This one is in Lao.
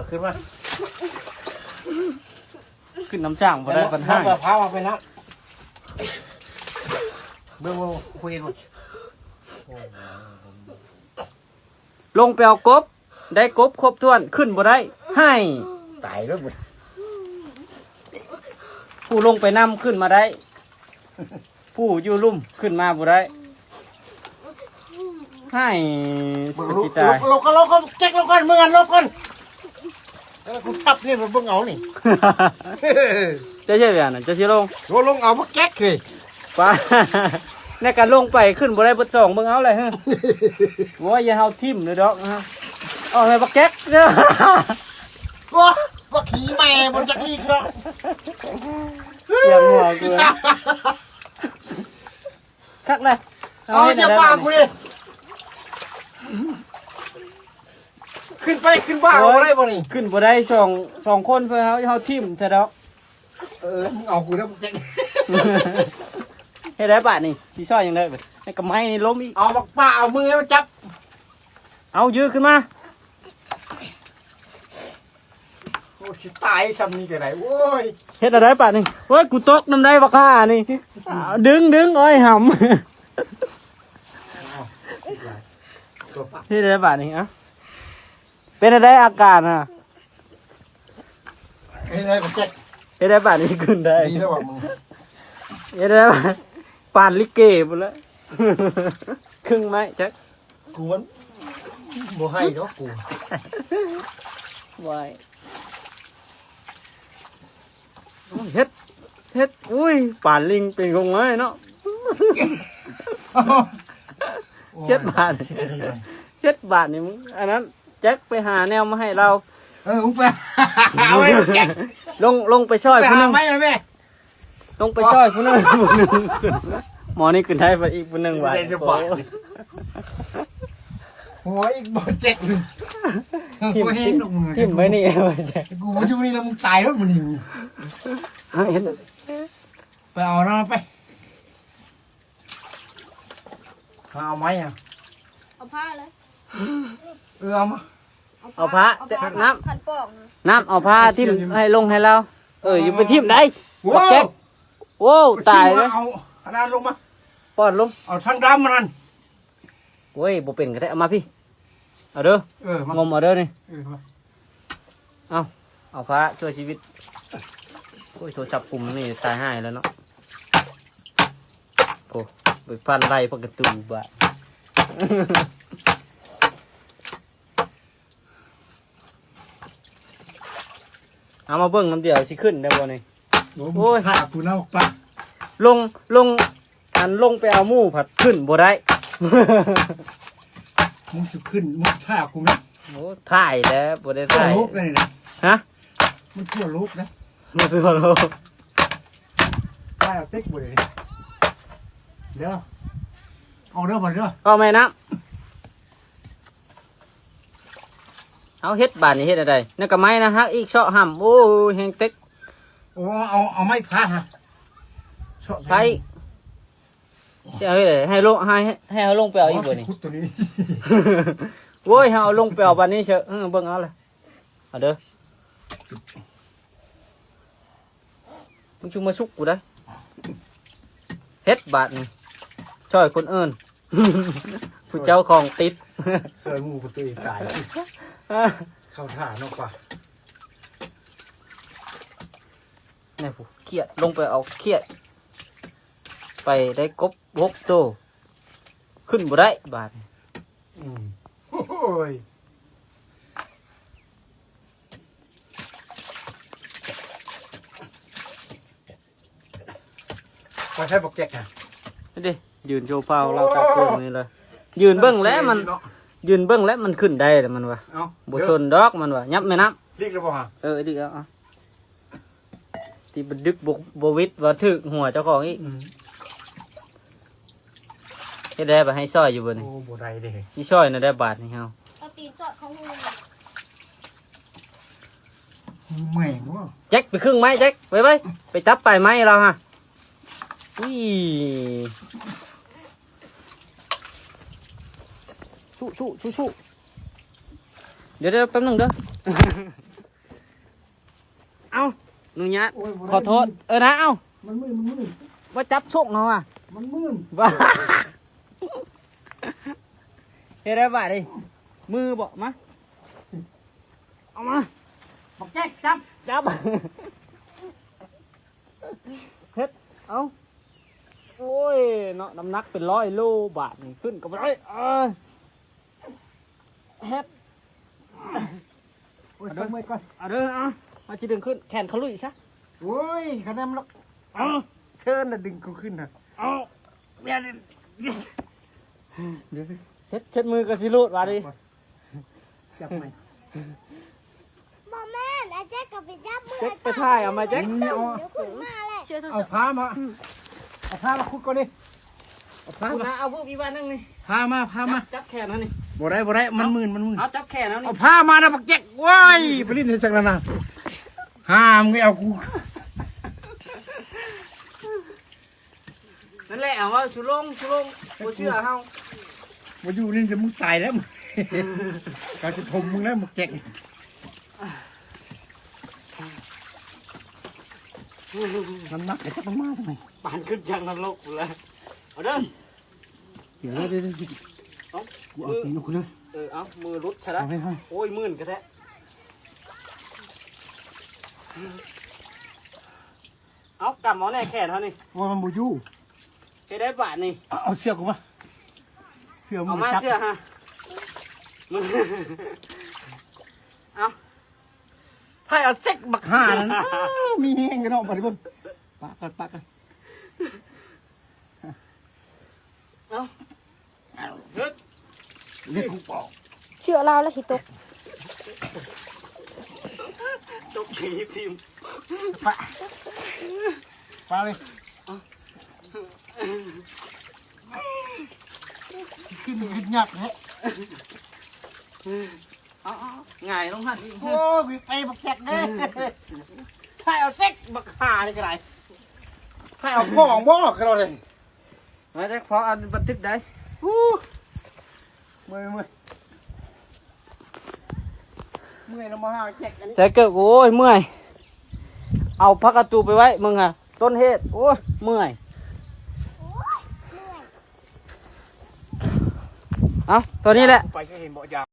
ຂຶ້ນມາ ຂຶ້ນນຳຊ້າງບໍ່ໄດ້ ມັນຮ້າຍ ເອົາໄປນຳ ເບິ່ງວ່າຄຸຍໂລດ ລົງໄປເອົາກົບ ໄດ້ກົບຄົບຖ້ວນ ຂຶ້ນບໍ່ໄດ້ ໃຫ້ ຕາຍແລ້ວ ຜູ້ລົງໄປນຳຂຶ້ນມາໄດ້ ຜູ້ຢູ່ລຸ່ມຂຶ້ນມາບໍ່ໄດ້ ໃຫ້ ເບິ່ງ ຊິຕາຍ ລົງ ລົງ ລົງ ເກັກລົງກ່ອນ ເມືອລົງກ່ອນ ເອີ ກູທັບນີ້ ເບິ່ງເອົານີ້ ເຈົ້າເຮັດຫຍັງນະ ເຈົ້າຊິລົງ ໂອ້ ລົງເອົາບັກແກັກເຮີຍ ປ້າ ແນວກະລົງໄປຂຶ້ນບໍ່ໄດ້ເບິດສອງ ເບິ່ງເອົາແຫຼະເຮີຍ ໂອ້ຍ ຢ່າເຮົາຖິ້ມເດີດອກ ອອກໃຫ້ບັກແກັກເດີ ໂອ້ ບັກຂີ້ແມ່ບໍ່ຈັກດີດອກ ສຽງຫົວກູ ຄັກນະ ເອົາ ເອົາ ຢ່າປາກກູເດ້ ຂຶ້ນໄປຂຶ້ນຟ້າ ໂອ້ຍ ບໍ່ໄດ້ບໍ່ນີ້ ຂຶ້ນບໍ່ໄດ້ ສອງ ສອງຄົນ ເພື່ອເຮົາ ເຮົາຖິ້ມແທ້ດອກ ເອີ ມຶງເອົາກູແລ້ວ ເຮັດໄດ້ບາດນີ້ ຊິຊ່ອຍຫຍັງໄດ້ບາດ ໃຫ້ກະໄມ້ນີ້ລົ້ມອີກ ເອົາບັກປ້າ ເອົາມືໃຫ້ມັນຈັບ ເອົາ ຢື້ຂຶ້ນມາ ໂອ້ຍ ຊິຕາຍຊ່ຳນີ້ກະໄດ້ ໂອ້ຍ ເຮັດແນວໃດບາດນີ້ ໂອ້ຍ ກູຕົກນຳໄດ້ບັກຫ່ານີ້ ດຶງ ດຶງ ໂອ້ຍ ຫຳ ເຮັດແນວໃດບາດນີ້ ເອົ້າ ເປັນແນວໃດອາການນະ ເຮັດແນວໃດບາດນີ້ຂຶ້ນໄດ້ ດີແລ້ວວ່າມຶງ ເຮັດແນວໃດບາດ ປານລິເກພຸ້ນລະ ຄຶ່ງໄມ້ຈັກ ກວນ ບໍ່ໃຫ້ດອກກູ ບໍ່ໃຫ້ ເຮັດ ເຮັດ ອຸ້ຍ ປານລິງເປັນຄົງເລີຍເນາະ ເຈັດບາດ ເຈັດບາດນີ້ ອັນນັ້ນ ແຈັກໄປຫາແນວມາໃຫ້ລາວ ເອີ ມຶງໄປ ເອົາໄວ້ແຈັກ ລົງ ລົງໄປຊ່ອຍຜູ້ໜຶ່ງ ໄປຫາໄມ້ແມ່ ລົງໄປຊ່ອຍຜູ້ໜຶ່ງ ໝໍນີ້ຂຶ້ນໄດ້ອີກຜູ້ໜຶ່ງວ່າ ໄດ້ສະບາຍ ໂອ້ຍ ບໍ່ເຈັບ ຖິ້ມ ຖິ້ມໄວ້ນີ້ ກູບໍ່ຢູ່ນີ້ລະ ມຶງຕາຍໂລດມື້ນີ້ ເຮັດ ໄປເອົານຳໄປ ຫາເອົາໄມ້ອະ ເອົາຜ້າເລີຍ ເອີ ເອົາມາ ເອົາຜ້າ ເອົາຜ້າ ເອົາຜ້າ ນ້ຳ ຄັນປອກນະ ນ້ຳ ເອົາຜ້າຖິ້ມໃຫ້ລົງໃຫ້ລາວ ເອີ ຢ່າໄປຖິ້ມໄດ໋ ໂອ້ ບັກແຈັກ ໂອ້ ຕາຍເລີຍ ເອົາອັນນັ້ນລົງມາ ປ້ອນລົງ ເອົາຖັງດຳມັນນັ້ນ ໂອ້ຍ ບໍ່ເປັນກະໄດ້ ເອົາມາພີ້ ເອົາເດີ ເອີ ມາ ງົມເອົາເດີນີ້ ເອີ ມາ ເອົາ ເອົາຜ້າຊ່ວຍຊີວິດ ໂອ້ຍ ໂທລະສັບປຸ່ມນີ້ຕາຍຫາຍແລ້ວເນາະ ໂອ້ ໄປຟັນໄລ່ປະຕູບາດ ເອົາມາເບິ່ງນຳດຽວ ຊິຂຶ້ນໄດ້ບໍ່ນີ້ ໂອ້ຍ ໂອ້ຍ ຖ້າກູນຳປະ ລົງ ລົງ ອັນລົງໄປເອົາໝູ່ພັດຂຶ້ນບໍ່ໄດ້ ມຶງຊິຂຶ້ນ ມຶງຖ້າກູແມ່ນ ໂອ້ ຖ່າຍແລ້ວ ບໍ່ໄດ້ຖ່າຍ ທົ່ວໂລກເລີຍນະ ຮະ ມັນທົ່ວໂລກນະ ມັນທົ່ວໂລກ ຖ່າຍເອົາຕິກບໍ່ໄດ້ ເດີ ອອກເດີ ບາດເດີ ເອົາແມ່ນ້ຳ ເອົາ ເຮັດບາດນີ້ເຮັດແນວໃດ ນັ້ນກະໄມ້ນະ ຫັກອີກ ເຊາະຫຳ ໂອ້ຍ ແຮງເຕັກ ໂອ້ ເອົາ ເອົາໄມ້ພາຫະ ເຊາະ ໃຊ້ ຊິເອົາເຮັດໃດ ໃຫ້ລົງ ໃຫ້ ໃຫ້ເຮົາລົງໄປເອົາອີກບໍ່ນີ້ ໂອ້ຍ ເຮົາເອົາລົງໄປເອົາບາດນີ້ເຊີ ເອີ ເບິ່ງເອົາລະ ເອົາເດີ ມຶງຊຸມາຊຸກກູໄດ໋ ເຮັດບາດນີ້ ຊ່ອຍຄົນອື່ນ ຜູ້ເຈົ້າຂອງຕິດ ຊ່ອຍໝູ່ຜູ້ຕົວເອງຕາຍ ເຂົ້າທ່າເນາະປະ ແນ່ຜູ້ຂຽດ ລົງໄປເອົາຂຽດ ໄປໄດ້ກົບຫົກໂຕ ຂຶ້ນບໍ່ໄດ້ບາດນີ້ ອືມ ໂອ້ຍ ບໍ່ໃຊ່ບັກແຈັກນະ ນີ້ເດ້ ຢືນໂຊພາວລາວຕາກເຄື່ອງນີ້ເລີຍ ຢືນເບິ່ງແລ້ວມັນ ເນາະ ຢືນເບິ່ງແລ້ວມັນຂຶ້ນໄດ້ແລ້ວມັນວ່າ ເອົ້າ ບໍ່ຊົນດອກມັນວ່າ ຫຍັບແມ່ນ້ຳ ລິກແລ້ວບໍ່ຫະ ເອີ ລິກແລ້ວ ເອົາ ຕິບດຶກບໍ່ ບໍ່ຫວິດວ່າຖືກຫົວເຈົ້າຂອງອີກ ອືມ ເຮັດໄດ້ບາດ ໃຫ້ຊ່ອຍຢູ່ບໍ່ນີ້ ໂອ້ ບໍ່ໄດ້ເດ້ ຊິຊ່ອຍແນວໃດບາດນີ້ເຮົາ ເອົາຕີນສອດເຂົ້າຮູ ເມື່ອຍບໍ່ ແຈັກ ໄປຄຶ່ງໄມ້ ແຈັກ ໄວໆ ໄປຈັບປາຍໄມ້ລາວຫະ ອຸ້ຍ ສູ້ໆ ສູ້ໆ ດຽວໆ ແປັບໜຶ່ງເດີ ເອົ້າ ອະນຸຍາດ ໂອ້ຍ ບໍ່ໄດ້ ຂໍໂທດ ເອີນະ ເອົ້າ ມັນມື່ນ ມັນມື່ນ ວ່າຈັບຊົກເຮົາອະ ມັນມື່ນ ວ່າ ເຮັດໄດ້ບາດນີ້ ມືບໍ່ ມາ ເອົາມາ ບັກແຈັກ ຈັບ ຈັບ ເຮັດ ເອົາ ໂອ້ຍເນາະ ນ້ຳໜັກເປັນຮ້ອຍໂລ ບາດນີ້ຂຶ້ນກໍບໍ່ໄດ້ ເອີ ເຮັດ ໂອ້ຍ ເອົາເດີ ເມື່ອຍກ່ອນ ເອົາເດີ ເອົາ ມາຊິດຶງຂຶ້ນ ແຂນເຂົາລຸຍຊະ ໂອ້ຍ ຂະແນມລັອກ ເອົາ ເຊີນລະດຶງເຂົາຂຶ້ນນະ ເອົາ ເຮັດ ເຊັດມືກໍຊິຫຼຸດບາດນີ້ ຈັບໃໝ່ ບໍ່ແມ່ນ ອາແຈັກກໍໄປຈັບມື ແຈັກໄປຖ່າຍເອົາມາແຈັກ ເອົາຂຶ້ນມາແຫຼະ ເອົາຜ້າມາ ເອົາຜ້າມາຂຸດກ່ອນນີ້ ເອົາຜ້າມາ ເອົາຜູ້ອີກບາດໜຶ່ງນີ້ ຜ້າມາ ຜ້າມາ ຈັບ ຈັບແຂນເຮົານີ້ ບໍ່ໄດ້ ບໍ່ໄດ້ ມັນມື່ນ ມັນມື່ນ ເອົາຈັບແຂນເຮົານີ້ ເອົາຜ້າມານະບັກແຈັກ ໂອ້ຍ ໄປຫຼິ້ນໃຫ້ຈັກນັ້ນນະ ຫ້າມໄປເອົາກູ ນັ້ນແຫຼະ ເອົາວ່າສຸລົງ ສຸລົງ ບໍ່ເຊື່ອເຮົາ ມາຢູ່ນີ້ຈະມຶງຕາຍແລ້ວ ກາຊິຖົມມຶງແລ້ວ ບັກແຈັກ ມັນໜັກ ໄອ້ຈັກມັນມາຈັ່ງໃດ ປານຂຶ້ນຈາກນະລົກພຸ້ນແຫຼະ ເອົາເດີ ດຽວ ດຽວ ດຽວ ເອົາ ກູເອົາຕີນອອກກ່ອນເດີ ເອີ ເອົາ ມືຫຼຸດຊະລະ ເອົາ ໂອ້ຍ ມື່ນກະແທ້ ເອົາ ກຳເອົາແນ່ແຂນເຮົານີ້ ໂອ້ຍ ມັນບໍ່ຢູ່ ເຮັດໄດ້ບາດນີ້ ເອົາ ເອົາເຊືອກກູມາ ເຊືອກ ເອົາມາ ຈັບ ເຊືອກຫາ ເອົາ ໃຜເອົາເຈັກບັກຫ່ານັ້ນ ເອົາ ມີແຮງກັນເນາະ ບາດນີ້ເບິ່ງ ປະກັນ ປະກັນ ເອົາ ເຮັດ ເຮັດ ເຊືອກລາວລະຊິຕົກ ຕົກຂີ້ຖິ້ມ ປະ ປະເລີຍ ຂຶ້ນ ຂຶ້ນຍາກແທ້ ເອົາ ເອົາ ຫງາຍລົງຫັ້ນອີກ ໂອ້ຍ ໄປບັກແຈັກເດີ ໃຜເອົາເຈັກບັກຫ່ານີ້ກະໄດ້ ໃຜເອົາຂອງບໍ່ກະໄດ້ ມາແຈັກ ພໍອັນບັນທຶກໄດ້ ອູ້ ເມື່ອຍ ເມື່ອຍ ເມື່ອຍລະມາຫາແຈັກອັນນີ້ ໃສ່ເກີບ ໂອ້ຍ ເມື່ອຍ ເອົາຜັກກະຕູໄປໄວ້ ມຶງຫາ ຕົ້ນເຫດ ໂອ້ຍ ເມື່ອຍ ເອົາ ເທົ່ານີ້ແຫຼະ ໄປຄືເຫັນບໍ່ຢາ